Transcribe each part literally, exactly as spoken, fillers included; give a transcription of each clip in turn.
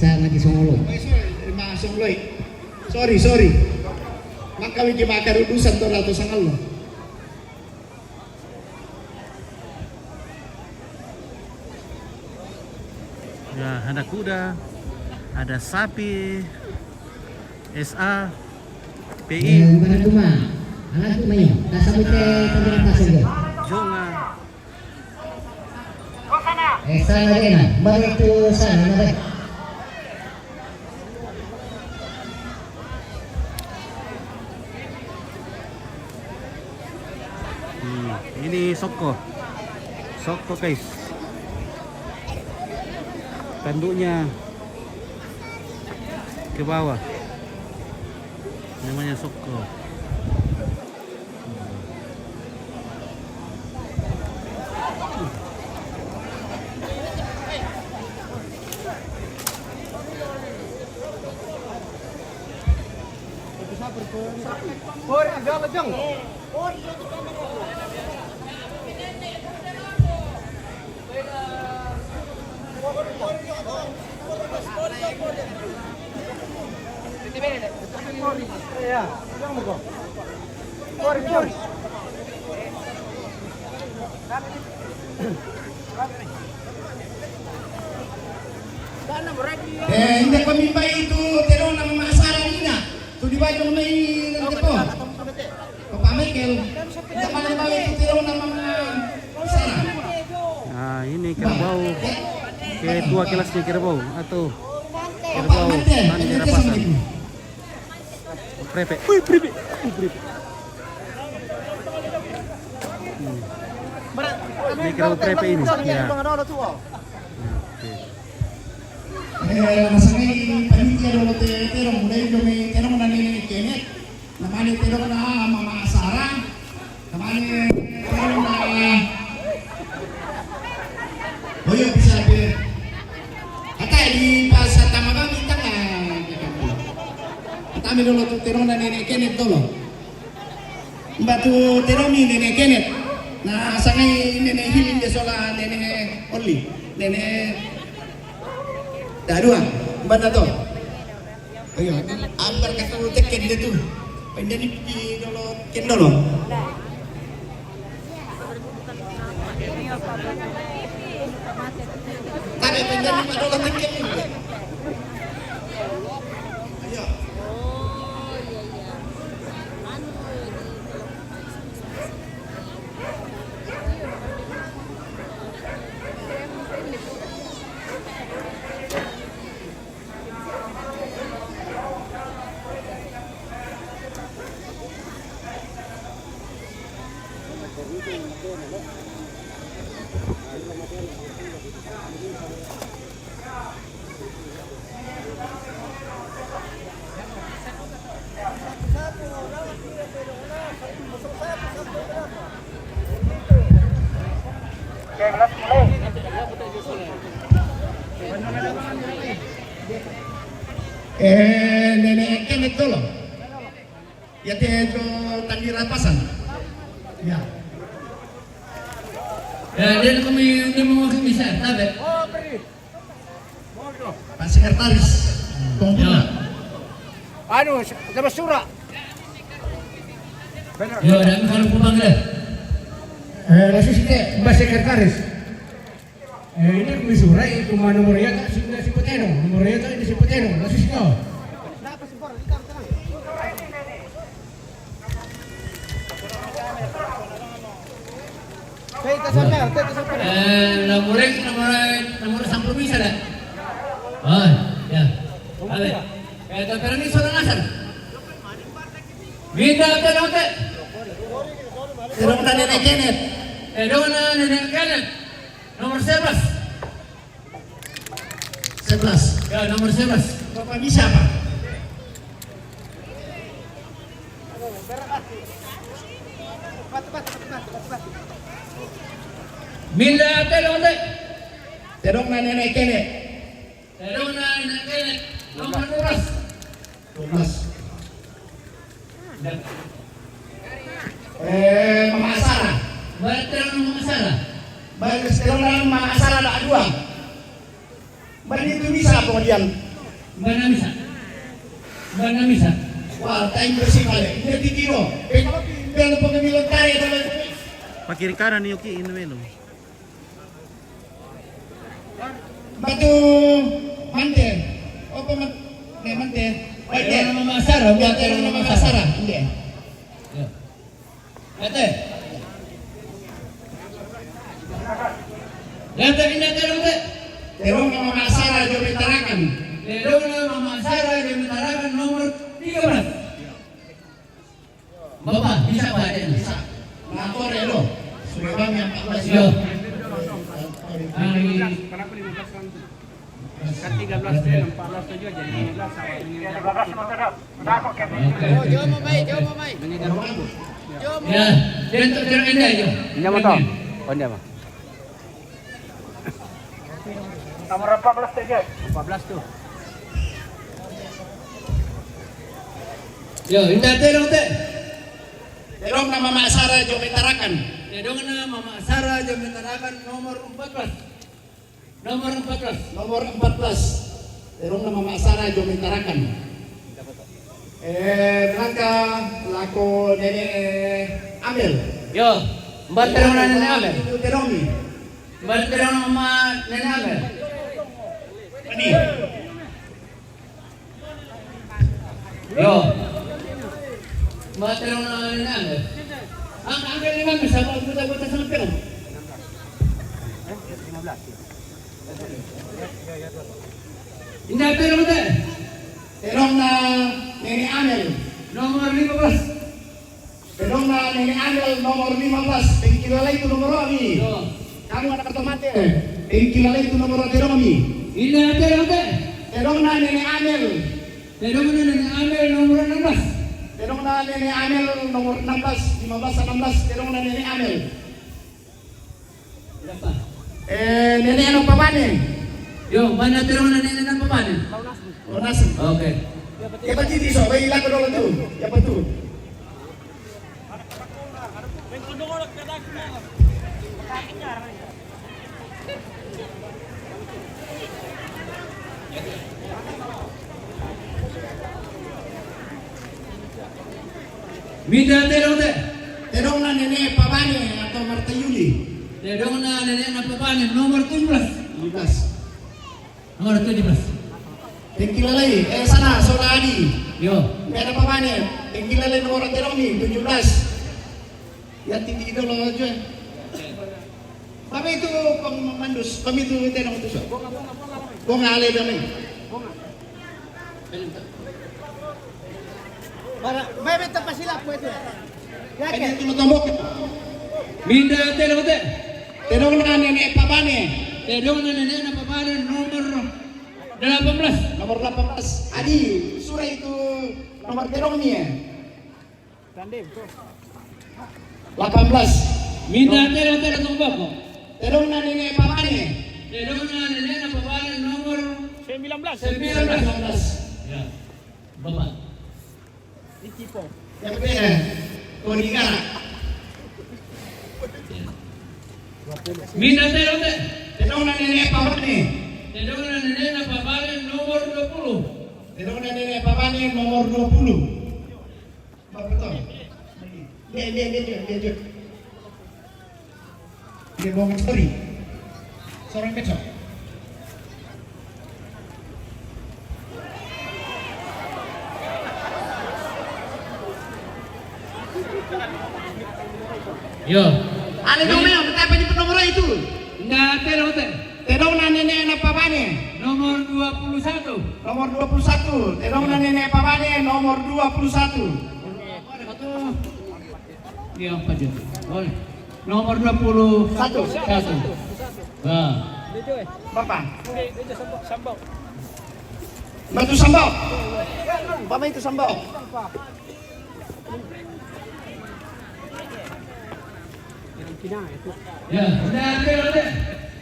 Sa mati songolo. Sorry, sorry. Maka wiki maka rudusan to rato sangallo. Ya, ada kuda, ada sapi, S A, P I. Eh, mana cuma? Anak cuma ya. Kasih kita. Jonga. Eh, sana deh, nah. Baru itu sana, nah, deh. Hmm, ini sokko. Sokko, guys. Tanduknya ke bawah. Namanya sokko. Eh, inda ko mimbai tu terona mama Sara nina. Tu di bajong mai nanti po. Papa Michael, inda ko mimbai tu terona mama Sara. Nah, ini kerbau. Ketua kelasnya kerbau atau kerbau tani daerah pasar. Prepe. Wih, prepe. Wih, prepe. Hmm. Ini kerbau prepe ini. Ya. Oke. Eh, masangai panitia dolo te terong, mulai jo mai terong na Nene Kenet, na mane terong na mama Sara, na mane terong na. Oh iya, bisa be. Kata di pasar tama kami tengah. Kata mi dolo tu terong na Nene Kenet dolo. Mbatu terong mi Nene Kenet. Na sangai Nene Hiling de sola Nene Oli. Nene Dadua. Mbatu to. Ayo, ambar katu tekken de tu. Pendani pi dolo ken dolo. Tapi pendani pi dolo tekken. Ayo. Eh, Nene Kenet dolo. Ya, te jo tani rapasan. Ya. Ya, dia kami ini mau bisa, tabe. Pak Sekretaris, ya. Anu, dapat surat. Benar. Yo, dan kalau pemanggilan. Eh, langsung sih, Pak Sekretaris. Eh, ini kami surai, cuma nomor ya, tak, sudah si Peteno. Nomor ya, tak, ini si Peteno. Langsung sih, kau. Eh, nomor, nomor, nomor sampulu bisa dah. Oh, ya. Ale. Eh, tapi ini suara nasar. Minta te dote. Terong na Nene Kenet. Eh, dong na Nene Kenet. Nomor sebelas. Sebelas. Ya, nomor sebelas. Bapak ini siapa? Minda te dote. Terong na Nene Kenet. Terong na Nene Kenet. Nomor dua belas. Dua belas. Eh, Mama Asara. Baik, terang Mama Asara. Baik, sekarang Mama Asara ada dua. Baik, itu bisa kemudian. Banamisa. Banamisa. Wah, time bersih balik. Ini di kilo. Belo pemilihan tari. Pakiri kanan ni Yoki, ini menu. Batu Mante. Apa man-, ne Mante? Mante. Mama Sara, ya, buat Mama Sara. Iya. Ya. Ate. Ate, inda terong te. Terong na Mama Sara jo Metarakan. Terong na Mama Sara jo Metarakan nomor tiga belas. Bapak, bisa Pak, ya? Bisa. Lapor ya lo. Sudah kami empat belas. Yo. Hari Kan tiga belas dia, empat belas tujuh jadi lima belas, sama dengan jam waktu. Oke. Yo, yo, mau mai, yo, mau mai. Dengan jam waktu. Yo, mau. Ya, dia untuk terang ini aja. Ini apa tau? Oh, ini apa? Nomor empat belas tujuh. Empat belas tuh. Yo, inda terong te. Terong na Mama Sara jo Metarakan. Terong na Mama Sara jo Metarakan nomor empat belas. Nomor empat belas. Nomor empat belas. Terong na Mama Sara jo Metarakan. Eh, nangka lako Nene, eh, Amel. Yo, mbar terong na Nene Amel. Itu terong ni. Mbar terong na Nene Amel. Ani. Yo. Mbar terong na Nene Amel. Ang, ang galing namin sa mga buta-buta sa terong. Inda terong te. Terong na Nene Amel. Nomor lima belas. Terong na Nene Amel nomor lima belas. Tengkilalai tu nomor ami. Yo. Kamu anak otomatis. Tengkilalai tu nomor terong ami. Inda terong te. Terong na Nene Amel. Terong na Nene Amel nomor enam belas. Terong na Nene Amel nomor enam belas, lima belas, enam belas. Terong na Nene Amel. Eh, Nene Ano Pabane. Yo, mana terong na Nene Ano Pabane? Onas. Oke. Ya, pati so, bai lako dolo tu. Ya, patu. Minda terong te. Terong na Nene Pabane atau Marta Yuli. Terong na Nene Ano Pabane nomor tujuh belas. Tujuh belas. Nomor tujuh belas. Tengkilalai, eh, sana, saudara Adi. Yo. Nene Ano Pabane. Tengkilalai nomor terong ni, tujuh belas. Ya, tinggi itu loh, Joy. Kami itu pemandus, kami itu terong itu, so. Bonga, ale dami. Para, may may tapasila po ito. Kanya itu loh, tombok. Minda terong te. Terong na Nene Pabane. Terong na Nene Ano Pabane nomor delapan belas. Nomor delapan belas. Adi, surai itu nomor terong ni, eh. Delapan belas. Minda terong te, terong tombok. Terong na Nene Pabane. Terong na Nene Ano Pabane nomor sembilan belas. Sembilan belas. Sembilan belas. Ya. Bapak. Yang berbeda. Kau dengar. Minda terong te. Terong na Nene Pabane. Terong na Nene Ano Pabane nomor dua puluh. Terong na Nene Pabane nomor dua puluh. Bapak betul. Dia, dia, dia, dia, dia, dia. Dia bohong, sorry. Seorang kecok. Yo. Ada dong yang bertanya nomor itu. Nda terong te. Terong na Nene Ano Pabane. Nomor dua puluh satu. Nomor dua puluh satu. Terong na Nene Pabane nomor dua puluh satu. Iya, empat juta. Boleh. Nomor dua puluh satu. Satu. Nah. Bapak. Batu Sambau. Bapak itu Sambau. Ya, udah, oke, oke.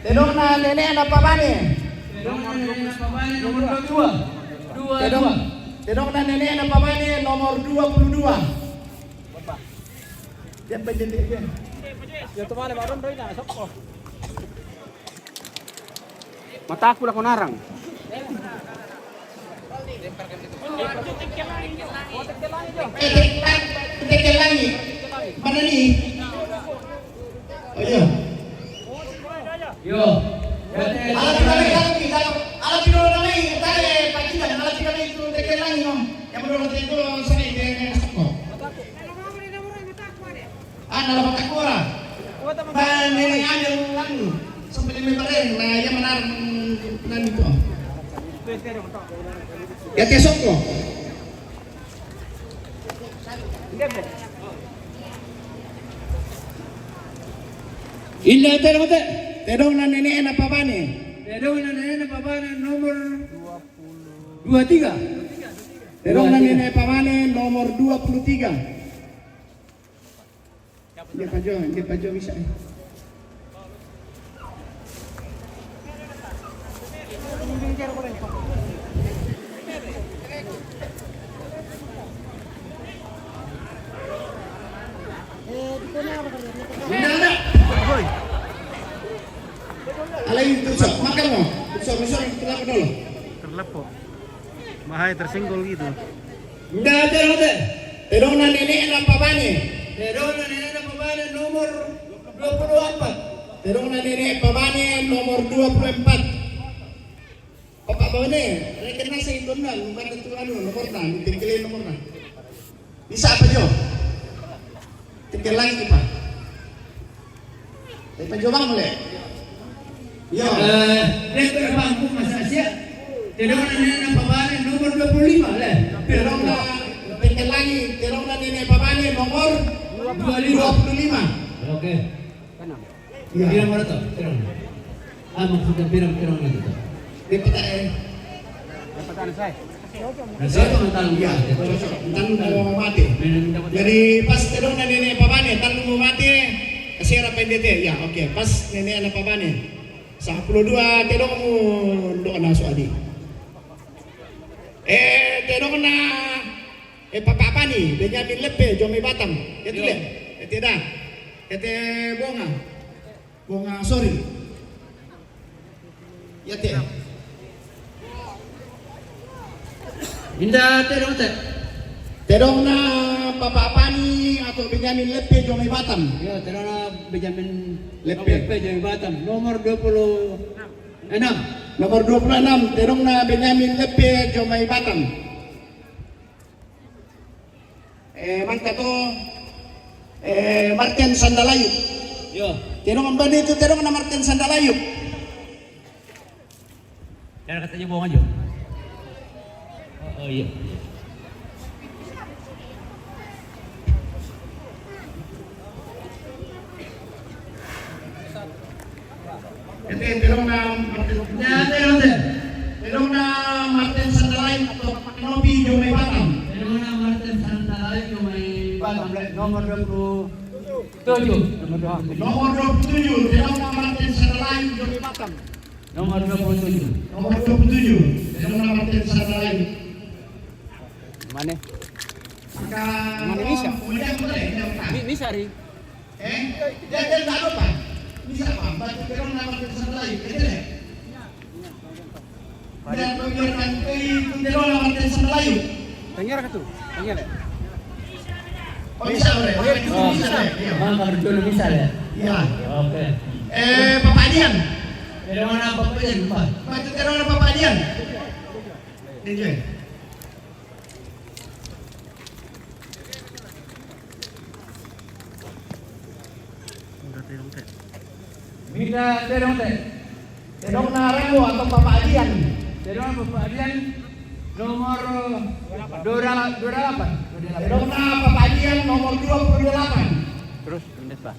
Terong na Nene Ano Pabane. Terong na Nene Ano Pabane nomor dua puluh dua. Dua, terong, dua. Terong na Nene Ano Pabane nomor dua puluh dua. Dia penjeli dia. Ya, teman, baru dah nak sokok. Mataku lah kau narang. Eh, Tekelangi. Mana ni? Oh, iya. Yo. Ala kita ni, ala kita, ala kita ni, tadi pagi dah, ala kita ni itu Tekelangi, no. Yang belum itu saya dia ni. Ana la matakora. Ba nene ande lanu. Sampai lima bareng na ia manar nan itu. Ya te soko. Inda te rote. Te dong na nene na pabane. Te dong na nene na pabane nomor dua tiga. Te dong na nene pabane nomor dua puluh tiga. Dia pajo, dia pajo bisa. Nada. Alai itu sok makan mo. Sok sok terlalu dulu. Terlepo. Mahai tersenggol gitu. Nda te dong te. Te dong na nene na pabane. Te dong na nene na pabane nomor dua puluh empat. Te dong na nene pabane nomor dua puluh empat. Papa bane, reken nasa itu na, bukan itu anu nomor na, tengkele nomor na. Bisa apa jo? Tengkele lagi pa. Te pajo bang le. Yo. Eh, dia terbangku masa sia. Te dong na nene na pabane nomor dua puluh lima le. Te dong na, tengkele lagi, te dong na nene pabane nomor dua puluh lima. Oke. Iya. Pirang mana tu? Pirang. Ah, maksudnya pirang, pirang lagi tu. Dia peta eh. Dia peta saya. Nah, saya tu tentang, iya, cocok. Tentang mau mati. Jadi pas te dong na nene pabane, tentang mau mati. Kasih apa dia te? Ya, oke. Pas nene na pabane. Sepuluh dua te dong mu ndo na so adi. Eh, te dong na, eh, papa apa ni? Benjamin Lepe, jo mai Batam. Ya te le. Ya te da. Ya te bonga. Bonga, sorry. Ya te. Inda te dong te. Te dong na papa apa ni atau Benjamin Lepe, jo mai Batam. Yo, te dong na Benjamin Lepe. Lepe, jo mai Batam. Nomor dua puluh enam. Nomor dua puluh enam, te dong na Benjamin Lepe, jo mai Batam. Eh, manta to, eh, Martin Sandalayu. Yo. Te dong na bani itu, te dong na Martin Sandalayu. Jangan kata aja bohong aja. Oh, oh, iya. Ete, te dong na Martin. Ya, te dong te. Te dong na Martin Sandalain atau Papa Nopi, jo mai Batam. Te dong na Martin Sandalain, jo mai Batam, le, nomor dua puluh tujuh. Nomor dua puluh tujuh. Nomor dua puluh tujuh, te dong na Martin Sandalain, jo mai Batam. Nomor dua puluh tujuh. Nomor dua puluh tujuh, te dong na Martin Sandalain. Mana? Maka, mana bisa? Kemudian boleh, ya, Pak. Ni, ni sari. Eh, dia, dia tak lupa. Bisa, Pak. Baca terang nama tulisan lain. Betul, ya? Dan membiarkan itu terang nama tulisan lain. Tanya ke tu? Tanya lah. Oh, bisa, boleh. Oh, ya, bisa, bisa. Ya. Bang, kalau dulu bisa, ya? Ya. Oke. Eh, Bapak Dian. Terang nama Bapak Dian, Pak. Baca terang nama Bapak Dian. Enjoy. Mita te dong te. Te dong na Remo atau Papa Adian. Te dong na Papa Adian nomor dua delapan. Te dong na Papa Adian nomor dua puluh delapan. Terus, pindah, Pak.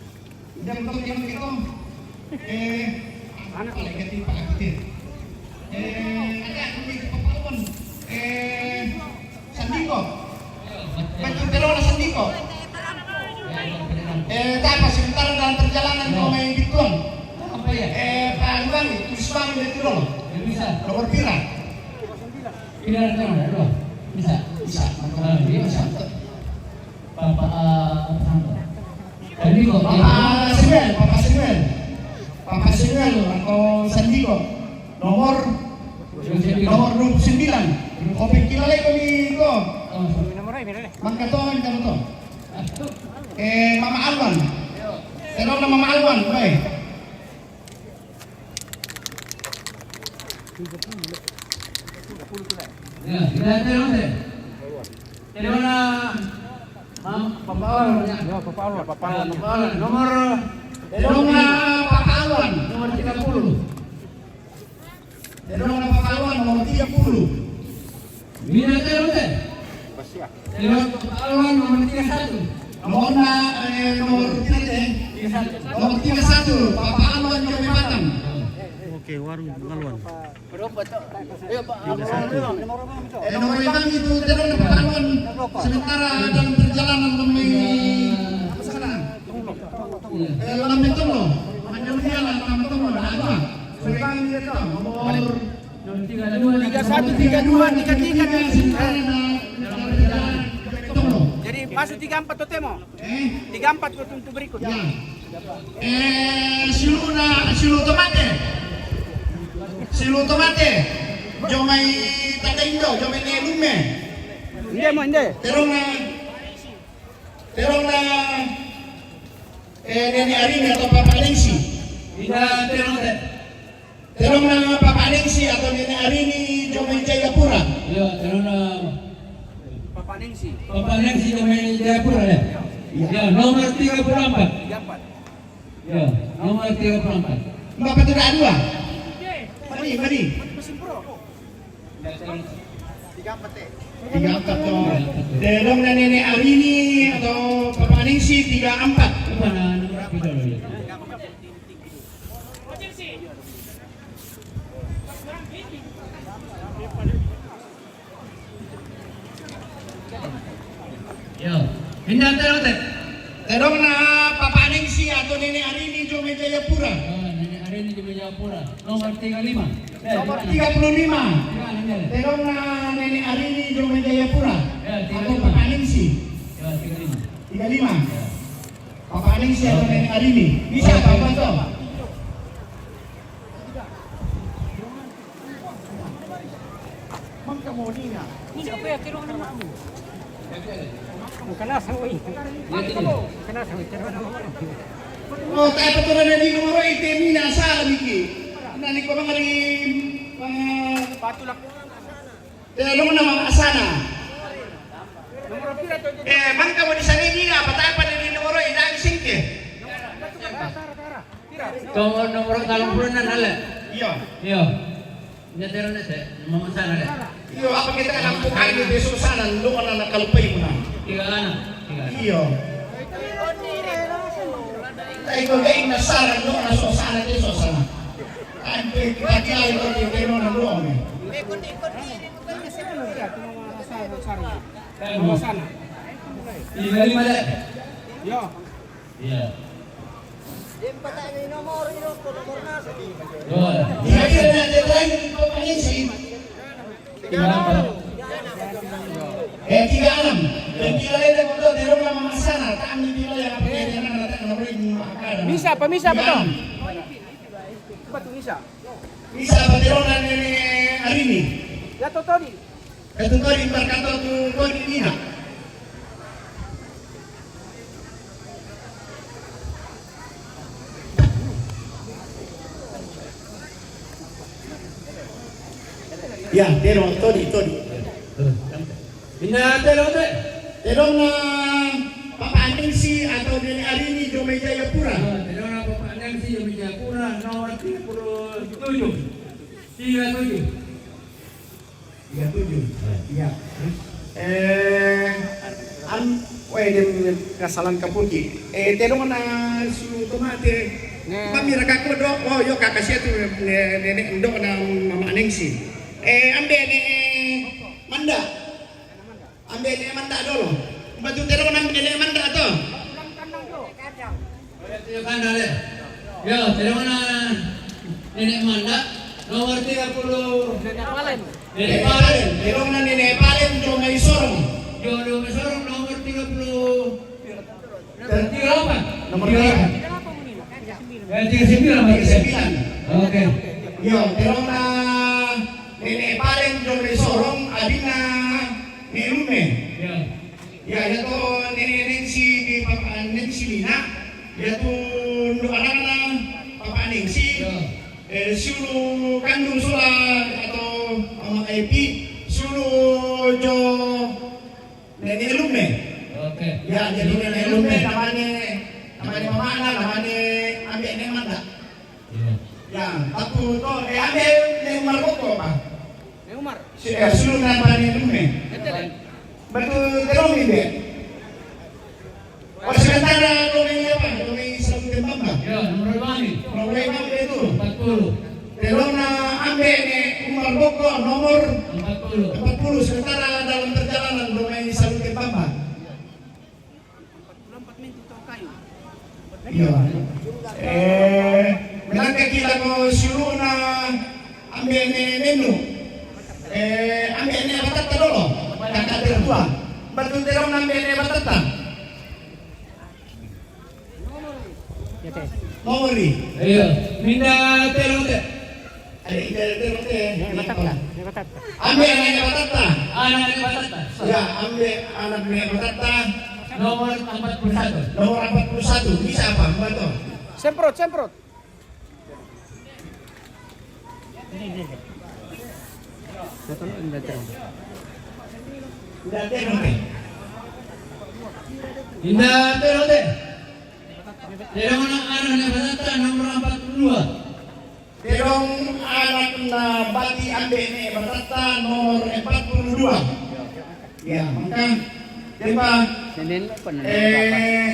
Jam kau jam kau. Eh, anak lagi kati Pak Aktif. Eh, ada aku di Papawan. Eh, Sandiko. Betul, te dong na Sandiko. Eh, tak apa, sementara dalam perjalanan kau main gituan. Apa ya? Eh, Pak Luan, Usman, betul. Bisa. Nomor pira? Pira, dua. Bisa. Bisa. Ah, iya, bisa. Papa, eh, Sandiko. Papa Samuel, Papa Samuel. Papa Samuel atau Sandiko. Nomor, nomor dua puluh sembilan. Open kila lagi kami ko. Mangkatongan kamu to. Eh, Mama Alwan. Terong na Mama Alwan, baik. Ya, kita terong deh. Terong na Mam-, Papa Alwan, ya. Ya, Papa Alwan. Ya, Papa Alwan. Nomor, terong na Papa Alwan, nomor tiga puluh. Terong na Papa Alwan, nomor tiga puluh. Mina terong deh. Terong Papa Alwan, nomor tiga satu. Nomor na, eh, nomor tiga, eh. Tiga satu. Nomor tiga satu, Papa Alwan, Jomai Batam. Oke, warung Alwan. Tiga satu. Eh, nomor lima itu terong na Papa Alwan. Sementara dalam perjalanan kami sana. Eh, dalam itu loh. Hanya dia lah, teman-teman, ada. Sekarang dia tahu nomor tiga satu, tiga dua, tiga tiga. Sementara dalam perjalanan kami itu loh. Jadi masuk tiga empat totemo. Eh? Tiga empat untuk berikut. Ya. Eh, siulu na, siulu tomate. Siulu tomate. Jomai tata indo, Jomai ne lume. Inde mo, inde. Terong na, terong na, eh, Nene Arini atau Papa Nengsi. Inde, terong te. Terong na Papa Nengsi atau Nene Arini, Jomai Jayapura. Ya, terong na Papa Nengsi. Papa Nengsi, Jomai Jayapura, ya. Ya. Ya, nomor tiga puluh empat. Tiga empat. Ya, nomor tiga puluh empat. Mbak Petura dua. Mari, mari. Tiga empat, eh. Tiga empat, tuh. Terong na Nene Arini atau Papa Nengsi, tiga empat. Apa na, nomor kita dulu. Yo, pindah terong te. Terong na Papa Nengsi atau Nene Arini, Jomai Jayapura. Oh, Nene Arini, Jomai Jayapura. Nomor tiga lima. Eh, nomor tiga puluh lima. Terong na Nene Arini, Jomai Jayapura. Ya, tiga lima. Atau Papa Nengsi. Ya, tiga lima. Tiga lima. Ya. Papa Nengsi atau Nene Arini. Bisa, Papa, tuh. Mangka mo nina. Nina, apa ya, terong na mamu? Bukan asal, woi. Bukan asal, woi, terong na mamu. Oh, tapi apa tuh, na di nomor itu, Mina, salah, Miki. Na ni ko mangari, eh, patulak. Terong na Mama Asana. Eh, mangka mo di sana, Mina, apa tak apa di nomor itu, na singke. Nomor, nomor kalong puluh enam, ale? Iya. Iya. Nya terong na te, Mama Asana, ale? Iya, apa kita anak bukan di besok sana, lu anak kalupai mo na. Tiga anak. Tiga anak. Iya. Ay, ko gay na sana, lu anak so sana, di so sana. Ay, kita kaya ito, di pero na lu, eh. Mama Asana. Tiga lima, ale? Iya. Iya. Di empat ini nomor, ini nomor nasa. Dua. Iya, iya, iya, iya, iya, iya, iya, iya. Tiga enam. Eh, tiga enam. Dan tiga lain yang untuk di rumah Mama Asana. Tak ambil tiga yang apa, yang mana, tak ambil yang mana, tak ambil. Misa apa, misa apa, Tom? Apa tuh misa? Misa apa, terong na Nene Arini? Ya, Totodi. Itu tadi berkata tu, tu di Mina. Ya, terong, todi, todi. Mina terong te? Terong na Papa Nengsi atau Nene Arini, Jomai Jayapura. Ah, terong na Papa Nengsi, Jomai Jayapura, nomor tiga puluh tujuh. Tiga tujuh. Tiga tujuh. Iya. Eh, an, weh, dia kasalan kaputi. Eh, terong na su tomate. Nah. Mami raka ko do, oh, yo, kaka sia tu, ne, ne, ne, ndo na Mama Nengsi. Eh, ambil ne, eh, manda. Ambil ne manda dulu. Batu terong na ambil ne manda tu. Yo, terong na Nene Manda, nomor tiga puluh. Nene Palen. Nene Palen. Terong na Nene Palen, Jomai Sorong. Jomai Sorong, nomor tiga puluh. Tiga delapan. Nomor tiga delapan. Eh, tiga sembilan, tiga sembilan. Oke. Yo, terong na Nene Palen, Jomai Sorong, Nah, ne Lumme. Ya. Ya, ya to ne, ne si di Papa, ne si Mina. Ya to ndo arana Papa ne si. Ya. Eh, sulu kandung sula atau mama epi sulu jo Nene Lumme. Oke. Ya, jadi Nene Lumme namanya, namanya mamana, namanya ambil ne manda. Iya. Ya, tapi to, eh, ambil ne Umar Boko, Pak. Ne Umar. Si, eh, sulu namanya Lumme. Betul, terus ini. Oh, sementara kau main apa? Kau main satu tembak, Pak? Ya, nomor lima nih. Nomor lima itu. Empat puluh. Telona ambil ne Umar Boko nomor empat puluh. Empat puluh. Sementara dalam perjalanan domain Salute Bamba. Iya. Eh, melangkah kita ke suruna ambil ne nenu. Eh, ambil ne batatta dolo. Kakak tertua. Betul telona ambil ne batatta. Nomori. Iya. Minda telong te. Ada ida telong te. Ambil anaknya batatta. Anaknya batatta. Ya, ambil anaknya batatta. Nomor empat puluh satu. Nomor empat puluh satu. Bisa apa? Bantu. Semprot, semprot. Inda telong te. Telong anak, anak ne batatta nomor empat puluh dua. Telong anak na bati ambil ne batatta nomor empat puluh dua. Ya, maka, tempa. Nenen apa nenen? Eh,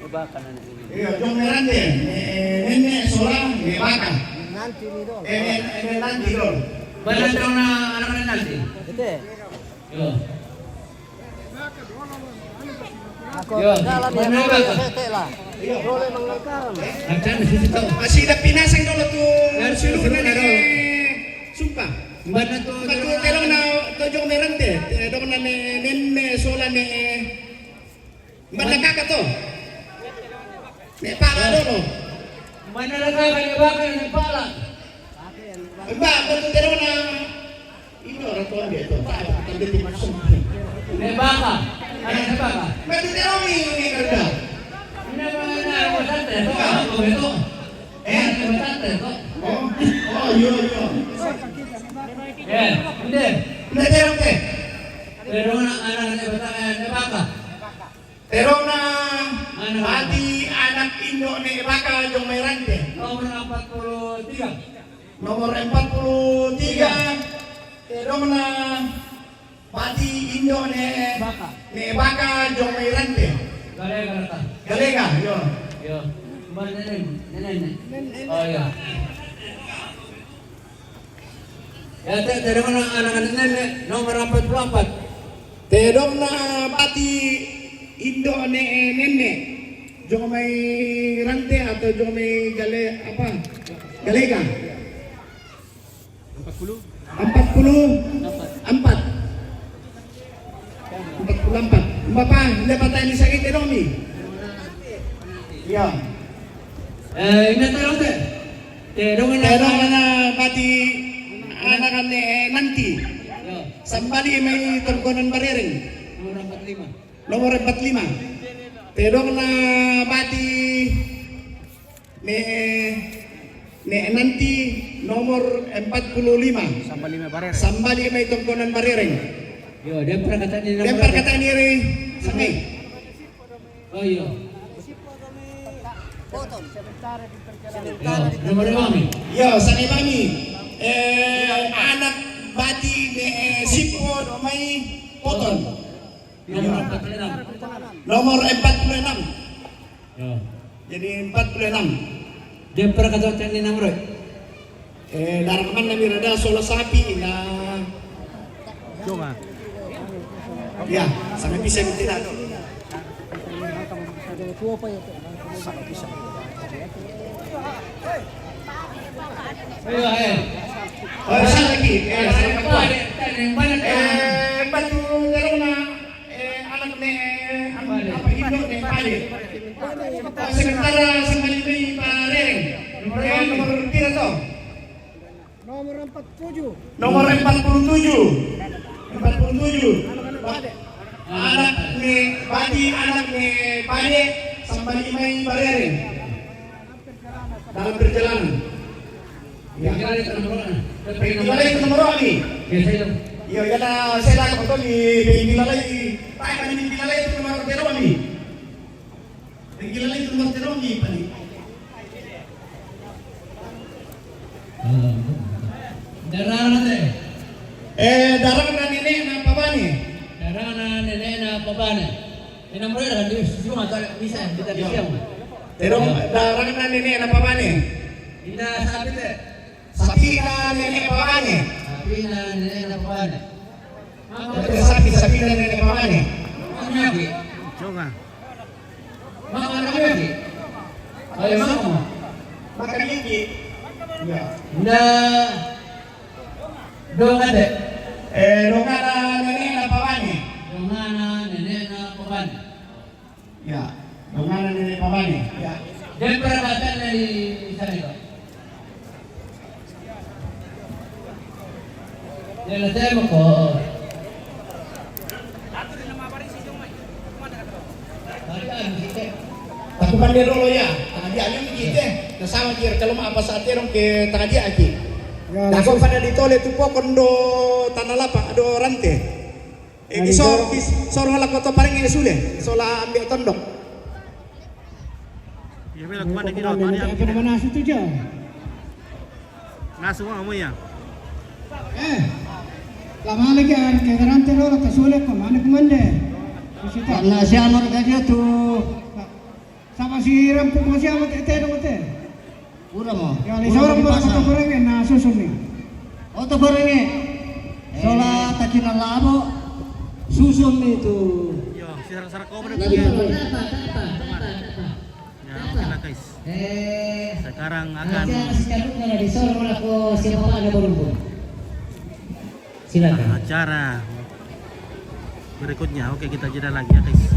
Baka nenen. Iya, jong ne rante. Eh, nene sola, ne baka. Nanti ni dong. Eh, ne, ne nanti dong. Bana telona anak nanti. Ete. Yo. Aku jalan ya, mana baka? Sete lah. Boleh mengekang. Acan di situ. Masih ada pinasang dulu tuh. Harus seluruh dulu. Sumpah. Bana tu. Batu telong na tojong merante. Telong na ne, nene sola ne. Bana kaka to. Ne pala dolo. Bana kaka ne baka ne pala. Mbak, batu telong na. Ini orang tua dia tuh. Tapi tidak semua. Ne baka. Ada ne baka. Batu telong ini kerja. Ini mana mau santai? Tuh, aku itu. Eh, oh, oh, iya, iya. Eh, udah. Udah, udah, udah. Terona anak-anak bertanya, ada apa? Terona anak. Bati anak indo ne baka jong merante. Nomor empat puluh tiga. Nomor empat puluh tiga. Terona Bati indo ne baka. Ne baka jong merante. Galega rata. Galega, yo. Yo. Mbak nenen, nenen. Oh, iya. Ya, te, terona anak nene, nomor empat puluh empat. Telona bati indo ne nene. Jong merante atau jong me gale apa? Galega. Empat puluh. Empat puluh empat. Empat puluh empat. Bapa, ina patani sakit, eh, domi. Ya. Eh, ina terong te. Te domi na. Te domi na bati anak ne nanti. Ya. Sambali mai tongkonan barereng. Nomor empat puluh lima. Nomor empat puluh lima. Te domi na bati Ne, ne nanti nomor empat puluh lima. Sambali mai barereng. Sambali mai tongkonan barereng. Yo, dia perkataan ini. Dia perkataan ini, sangai. Oh, iya. Yo, nomor lima. Yo, sangai bami. Eh, anak bati ne, eh, sipo mai Poton. Nomor empat puluh enam. Nomor empat puluh enam. Ya. Jadi empat puluh enam. Dia pernah kata cak ni nomor. Eh, darah mana ni rada sola sapi na. Cuma. Ya, sampai bisa bikin ado. Ayo, eh. Oh, bisa lagi. Eh, saya kata. Eh, bantu terong na. Eh, anak ne, eh, am-, apa, indo ne pale. Sementara sambali mai barereng. Nomor, eh, nomor pira to? Nomor empat puluh tujuh. Nomor empat puluh tujuh. Empat Tujuh. Anak ni Bati, anak ni Pade, sambali mai barere. Dalam perjalanan. Ya. Pengkilalai itu nomor ni. Ya, saya tahu. Ya, ya, saya dah kebetulan di pengkilalai. Tak, kami pengkilalai itu nomor zero ni. Pengkilalai itu nomor zero ni, Pak ni. Darana te. Eh, darana nene na pabane. Darana nene na pabane. Ina mura kan di suma ta bisa kita bisa. Terong darana nene na pabane. Ina sapi te. Sapi na nene pabane. Sapi na nene na pabane. Sapi, sapi na nene pabane. Jonga. Mama na lagi. Ayo mama. Makan lagi. Ya. Na. Dongate. Eh, dongana nene na pabane. Dongana nene na pabane. Ya. Dongana nene pabane. Ya. Dan perabatan dari sana itu. Nela tema ko. Taku pande dolo ya, tanga dia ni kite. Na sama kir kalau ma apa saat terong ke tanga dia aki. Taku pada ditole tu pokon do tanah lapa do rante. Eh, kisor, kisor hola koto paring e sule, sola ambil tondok. Iya, bela kumanda kira tadi apa nama nasu tu jo? Nasu mau ya. Eh, lama lagi kan ke garante lo ta sule ko mana kumande. Karena siapa mereka dia tu? Sama si rampu ko siapa te te dong te. Pura mo. Ya, ni seorang baru kota Korengen na susun ni. Kota Korengen. Sola takina labo susun ni tu. Yo, si sarak-sarak kau benar. Ya, oke lah, guys. Eh, sekarang akan si Kaduk na di seorang ko siapa ada berhubung. Silakan. Acara berikutnya. Oke, kita jeda lagi ya, guys.